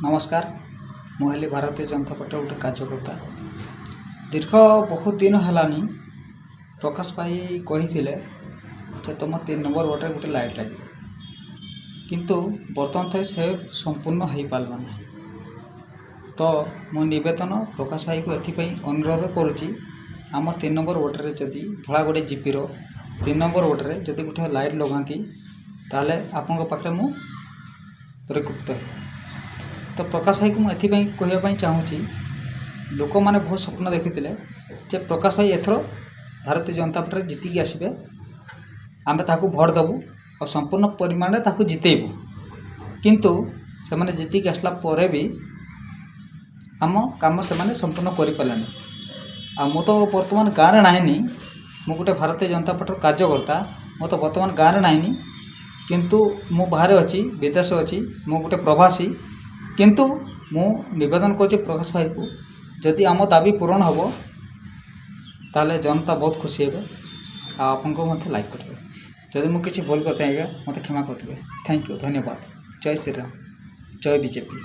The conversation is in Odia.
ନମସ୍କାର। ମୁଁ ହେଲି ଭାରତୀୟ ଜନତା ପାର୍ଟିର ଗୋଟେ କାର୍ଯ୍ୟକର୍ତ୍ତା। ଦୀର୍ଘ ବହୁତ ଦିନ ହେଲାନି ପ୍ରକାଶ ଭାଇ କହିଥିଲେ ଯେ ତୁମ 3 ନମ୍ବର ୱାର୍ଡ଼ରେ ଗୋଟେ ଲାଇଟ୍ ଲାଗିବ, କିନ୍ତୁ ବର୍ତ୍ତମାନ ତ ସେ ସମ୍ପୂର୍ଣ୍ଣ ହେଇପାରିଲା ନାହିଁ। ତ ମୁଁ ନିବେଦନ ପ୍ରକାଶ ଭାଇକୁ ଏଥିପାଇଁ ଅନୁରୋଧ କରୁଛି, ଆମ 3 ନମ୍ବର ୱାର୍ଡ଼ରେ ଯଦି, ଭୋଳାଗଡ଼ି ଜିପିର 3 ନମ୍ବର ୱାର୍ଡ଼ରେ ଯଦି ଗୋଟେ ଲାଇଟ୍ ଲଗାନ୍ତି, ତାହେଲେ ଆପଣଙ୍କ ପାଖରେ ମୁଁ ଚିରୋପକୃତ ହେବି। ତ ପ୍ରକାଶ ଭାଇକୁ ମୁଁ ଏଥିପାଇଁ କହିବା ପାଇଁ ଚାହୁଁଛି, ଲୋକମାନେ ବହୁତ ସ୍ୱପ୍ନ ଦେଖିଥିଲେ ଯେ ପ୍ରକାଶ ଭାଇ ଏଥର ଭାରତୀୟ ଜନତା ପାର୍ଟିରେ ଜିତିକି ଆସିବେ, ଆମେ ତାହାକୁ ଭୋଟ ଦେବୁ ଆଉ ସମ୍ପୂର୍ଣ୍ଣ ପରିମାଣରେ ତାକୁ ଜିତେଇବୁ। କିନ୍ତୁ ସେମାନେ ଜିତିକି ଆସିଲା ପରେ ବି ଆମ କାମ ସେମାନେ ସମ୍ପୂର୍ଣ୍ଣ କରିପାରିଲେନି। ଆଉ ମୁଁ ତ ବର୍ତ୍ତମାନ ଗାଁରେ ନାହିଁନି। ମୁଁ ଗୋଟେ ଭାରତୀୟ ଜନତା ପାର୍ଟିର କାର୍ଯ୍ୟକର୍ତ୍ତା। ମୁଁ ତ ବର୍ତ୍ତମାନ ଗାଁରେ ନାହିଁନି, କିନ୍ତୁ ମୁଁ ବାହାରେ ଅଛି, ବିଦେଶ ଅଛି, ମୁଁ ଗୋଟେ ପ୍ରବାସୀ। କିନ୍ତୁ ମୁଁ ନିବେଦନ କରୁଛି ପ୍ରକାଶ ଭାଇକୁ, ଯଦି ଆମ ଦାବି ପୂରଣ ହେବ, ତାହେଲେ ଜନତା ବହୁତ ଖୁସି ହେବେ ଆଉ ଆପଣଙ୍କୁ ମଧ୍ୟ ଲାଇକ୍ କରିବେ। ଯଦି ମୁଁ କିଛି ଭୁଲ କରିଥାଏ ଆଜ୍ଞା, ମୋତେ କ୍ଷମା କରିଦେବେ। Thank you, ଧନ୍ୟବାଦ। ଜୟ ଶ୍ରୀରାମ, ଜୟ ବିଜେପି।